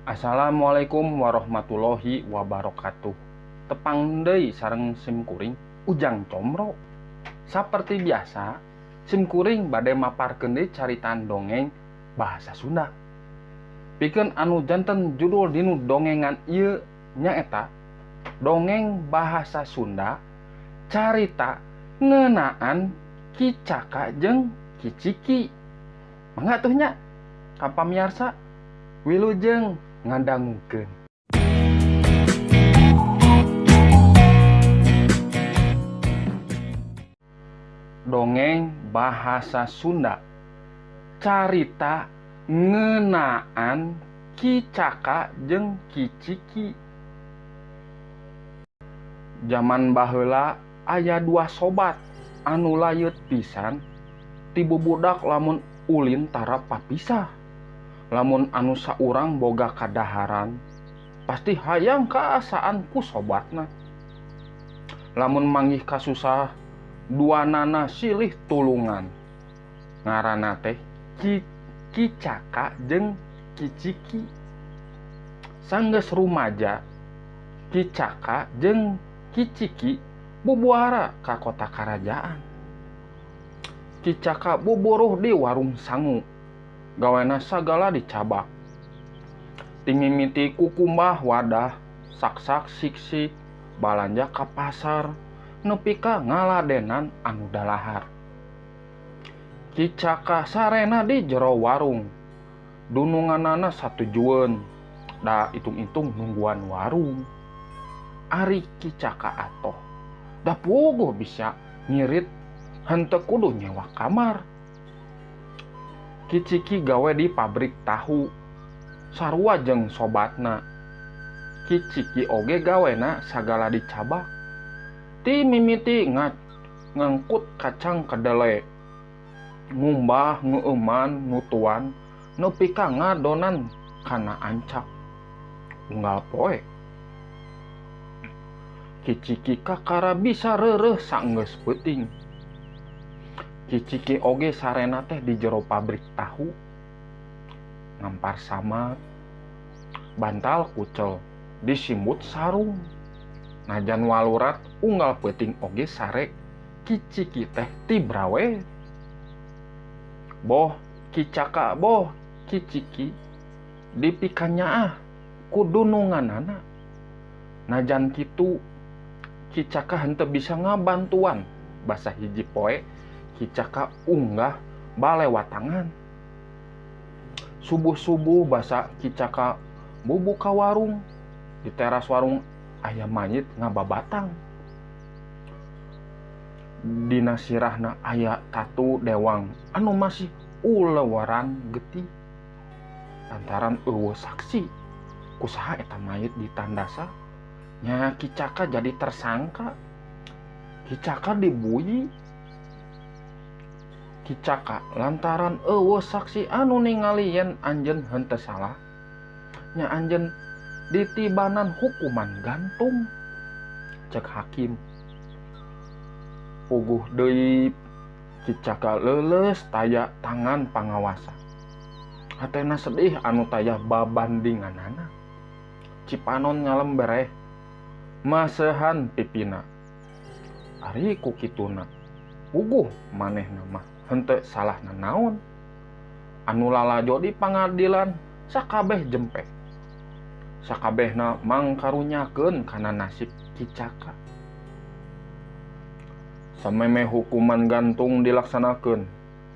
Assalamualaikum warahmatullahi wabarakatuh. Tepang deui sareng simkuring Ujang Comro. Saperti biasa, simkuring bade maparkeun deui caritaan dongeng bahasa Sunda. Pikeun anu janten judul dinu dongengan ieu nyaeta dongeng bahasa Sunda carita ngeunaan Ki Caka jeung Ki Ciki. Mangga atuh nya ka pamiarsa wilujeng ngadangukeun. Dongeng bahasa Sunda carita ngeunaan Ki Caka jeung Ki Ciki. Jaman baheula aya dua sobat anu layeut pisan ti bubudak lamun ulin tara papisah. Lamun anu saurang boga kadaharan pasti hayang kaasaan ku sobatna. Lamun manggih kasusah duanana silih tulungan. Ngaranna teh Ki Caka jeung Ki Ciki. Sanggeus rumaja Ki Caka jeung Ki Ciki bubuara ka kota karajaan. Ki Caka buburuh di warung sangu. Gawena sagala dicabak. Timimiti kukumbah wadah, saksak siksik, balanja ka pasar, nepi ka ngaladenan anu dalahar. Ki Caka sarena di jero warung. Dununganana satujueun, da itung-itung nungguan warung. Ari Ki Caka atoh, da puguh bisa ngirit henteu kudu nyewa kamar. Ki Ciki gawe di pabrik tahu, sarua jeung sobatna. Ki Ciki oge gawena sagala dicabak. Ti mimiti ngangkut kacang kedele, ngumbah ngeueuman nutuan nepi ka ngadonan kana ancak. Unggal poe Ki Ciki kakara bisa reureuh saenggeus peuting. Ki Ciki oge sarena teh di jero pabrik tahu, ngampar sama bantal kucel, disimbut sarung. Najan walurat unggal peuting oge sare Ki Ciki teh tibra we. Boh Ki Caka boh Ki Ciki dipikanyaah ku dununganana. Najan kitu Ki Caka henteu bisa ngabantuan. Basa hiji poe Ki Caka unggah balewatangan. Subuh-subuh basa Ki Caka bubuka warung. Di teras warung aya mayit ngababatang. Dina sirahna aya tatu dewang anu masih ulewaran getih. Lantaran eueuh saksi kusaha eta mayit ditandasa, nya Ki Caka jadi tersangka. Ki Caka dibuyi. Ki Caka lantaran eueuh saksi anu ningali yen anjeun henteu salah, nya anjeun ditibanan hukuman gantung. Cek hakim. Puguh deui Ki Caka leuleus taya tangan pangawasa. Hatena sedih anu taya babandinganana. Cipanon ngalembereh masehan pipina. Ari ku kituna puguh manehna mah henteu salah nanaon. Anu lalajo di pangadilan sakabeh jempe. Sakabehna mangkarunyakeun kana nasib Ki Caka. Sameme hukuman gantung dilaksanakeun,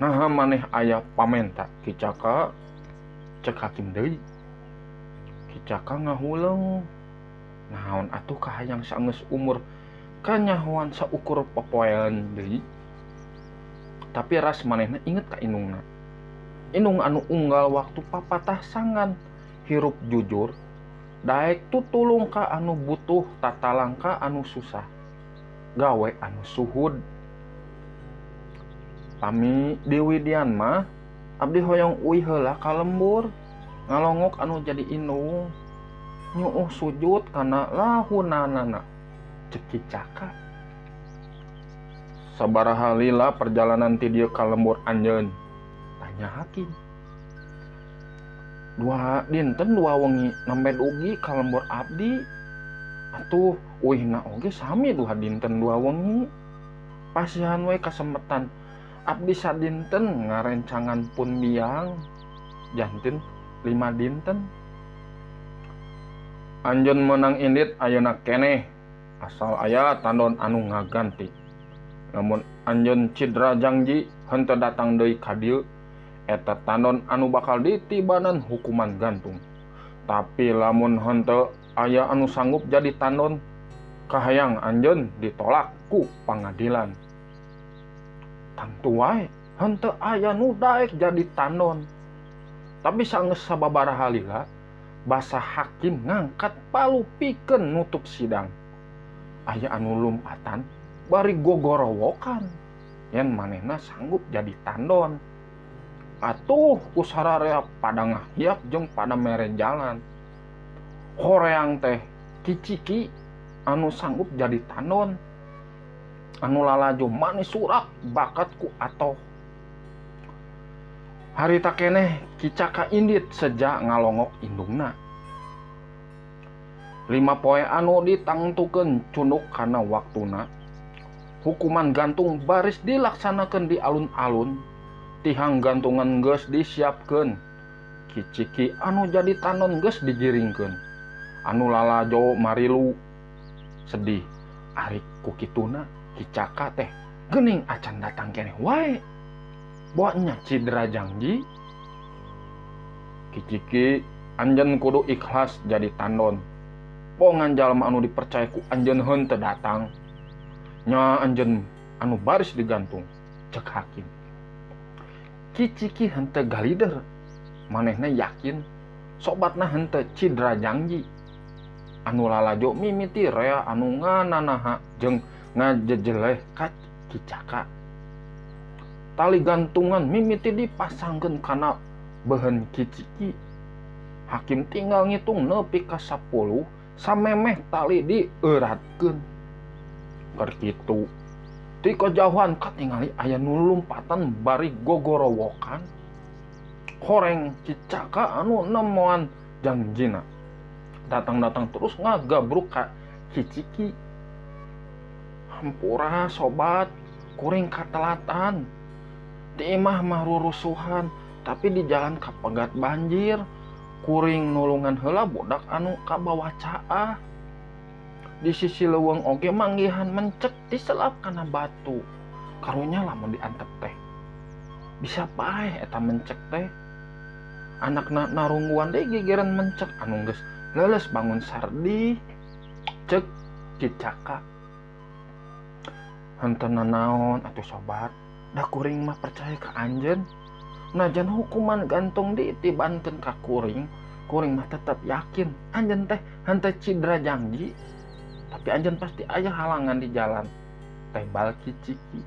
naha maneh aya pamenta Ki Caka? Cek hakim deui. Ki Caka ngahuleung. Naon atuh kahayang saenggeus umur kanyahoan saukur popoean deui. Tapi ras manehna inget ka indungna. Indung anu unggal waktu papatah sangan hirup jujur, daek tutulung ka anu butuh, tatalang ka anu susah, gawe anu suhud. Pami diwidian mah abdi hoyong uih heula ka lembur, ngalongok anu jadi indung, nyuuh sujud kana lahunanana. Cek Ki Caka. Sabaraha lila perjalanan ti dieu ka lembur anjeun? Tanya hakim. 2 dinten 2 wengi nembe dugi ka lembur abdi. Atuh uihna oge sami 2 dinten 2 wengi. Pasihan we kasempetan abdi sadinten ngarencangan pun biang janten 5 dinten. Anjeun meunang indit ayeuna keneh asal aya tandon anu ngaganti. Lamun anjeun cidra jangji henteu datang deui ka dieu, eta tandon anu bakal ditibanan hukuman gantung. Tapi lamun henteu aya anu sanggup jadi tandon, kahayang anjeun ditolak ku pangadilan. Tangtu wae henteu aya nu daek jadi tandon. Tapi sanggeus sababaraha lila basa hakim ngangkat palu pikeun nutup sidang. Aya anu lumpatan bari gogorowokan yen manehna sanggup jadi tandon. Atuh ku sararea pada ngahiap jeung pada mere jalan. Horeang teh kiciki anu sanggup jadi tandon. Anu lalajo manis surak bakat ku atoh. Harita keneh Kicaka indit sejak ngalongok indungna. 5 poe anu ditangtukeun cunduk kana waktuna. Hukuman gantung baris dilaksanakeun di alun-alun. Tihang gantungan geus disiapkeun. Kiciki anu jadi tandon geus digiringkeun. Anu lalajo marilu sedih. Ari ku kituna Kicaka teh geuning acan datang keneh wae. Boa nya cidra jangji. Kiciki anjeun kudu ikhlas jadi tandon. Pongan jalma anu dipercaya ku anjeun henteu datang. Nya anjeun anu baris digantung, cek hakim. Kiciki henteu galider. Manehna yakin sobatna henteu cidra jangji. Anu lalajo mimiti rea anu ngananaha jeung ngajejeleh ka Kicaka. Tali gantungan mimiti dipasangkeun kana beuheun Kiciki. Hakim tinggal ngitung nepi ka 10 samemeh tali dieuratkeun. Keur kitu ti kajauhan katingali aya nu lumpatan bari gogorowokan. Horeng Kicaka anu nemoan jangjina. Datang-datang terus ngagabruk ka Kiciki. Hampura sobat, kuring katelatan. Di imah mah rurusuhan, tapi di jalan kapegat banjir. Kuring nulungan heula budak anu kabawa caah. Di sisi leuweung oge manggihan mencek diselap kana batu. Karunya lamun diantep teh bisa paeh eta mencek teh. Anakna narungguan deui gigireun mencek anu geus leuleus bangun sardi. Cek Kicaka. Henteu nanaon atuh sobat, da kuring mah percaya ka anjeun. Najan hukuman gantung diitibankeun ka kuring, kuring mah tetep yakin anjeun teh henteu cidra jangji. Tapi anjeun pasti aya halangan di jalan. Tembal Kiciki.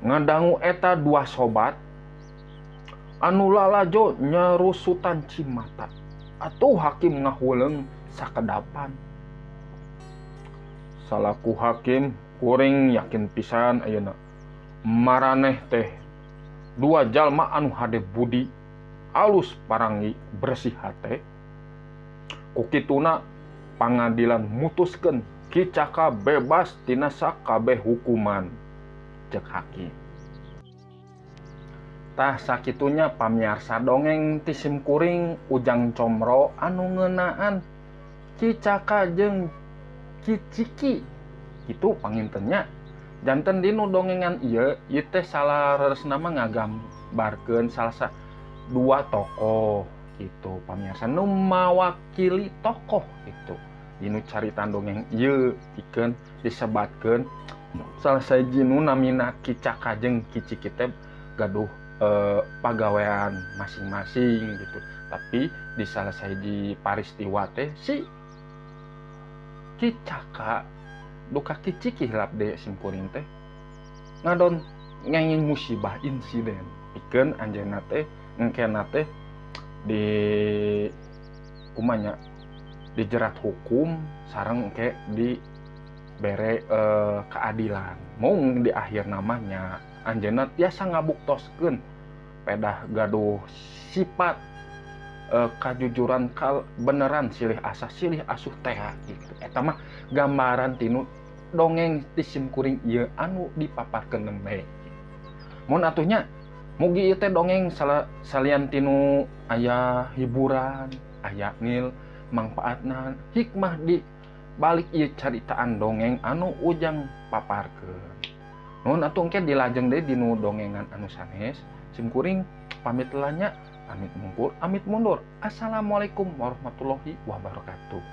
Ngadangu eta 2 sobat anu lalajo nyerusutan cimata. Atuh hakim ngahuleung sakedapan. Salaku hakim kuring yakin pisan ayeuna maraneh teh 2 jalma anu hade budi alus parangi bersih hate. Ku kituna pangadilan mutuskeun Kicaka bebas tina sakabeh hukuman, cek hakim. Tah sakitunya pamiarsa dongeng ti simkuring Ujang Comro anu ngeunaan Kicaka jeung Kiciki. Kitu pangintennya. Janten dinu dongengan ieu, ieu teh salaresna mah ngagambarkeun salah 2 tokoh gitu pamiarsa nu mawakili tokoh gitu. Dinu carita dongeng ieu pikeun disebatkeun salah sahiji nu namina Kicaka jeung Kiciki teh gaduh pagawean masing-masing gitu. Tapi di salah sahiji paristiwa teh si Kicaka duka Kiciki hilap deui simkuring teh ngadon ngenging musibah insiden pikeun anjeunna teh engkena teh di kumanya dijerat hukum sareng engke di bere keadilan. Mung di akhir namanya anjeunna tiasa ngabuktoskeun pedah gaduh sifat Kajujuran kal beneran silih asah silih asuh teh gitu. Eta mah gambaran tinu dongeng ti simkuring ieu anu dipaparkeun nembe. Mun atuh nya, mugi ieu teh dongeng salian tinu aya hiburan, aya ngil mangpaatna, hikmah di balik ieu caritaan dongeng anu Ujang paparkeun. Nuhun atuh, engke dilajeng deui dinu dongengan anu sanes. Simkuring pamit nya, amit mungkur, amit mundur. Assalamualaikum warahmatullahi wabarakatuh.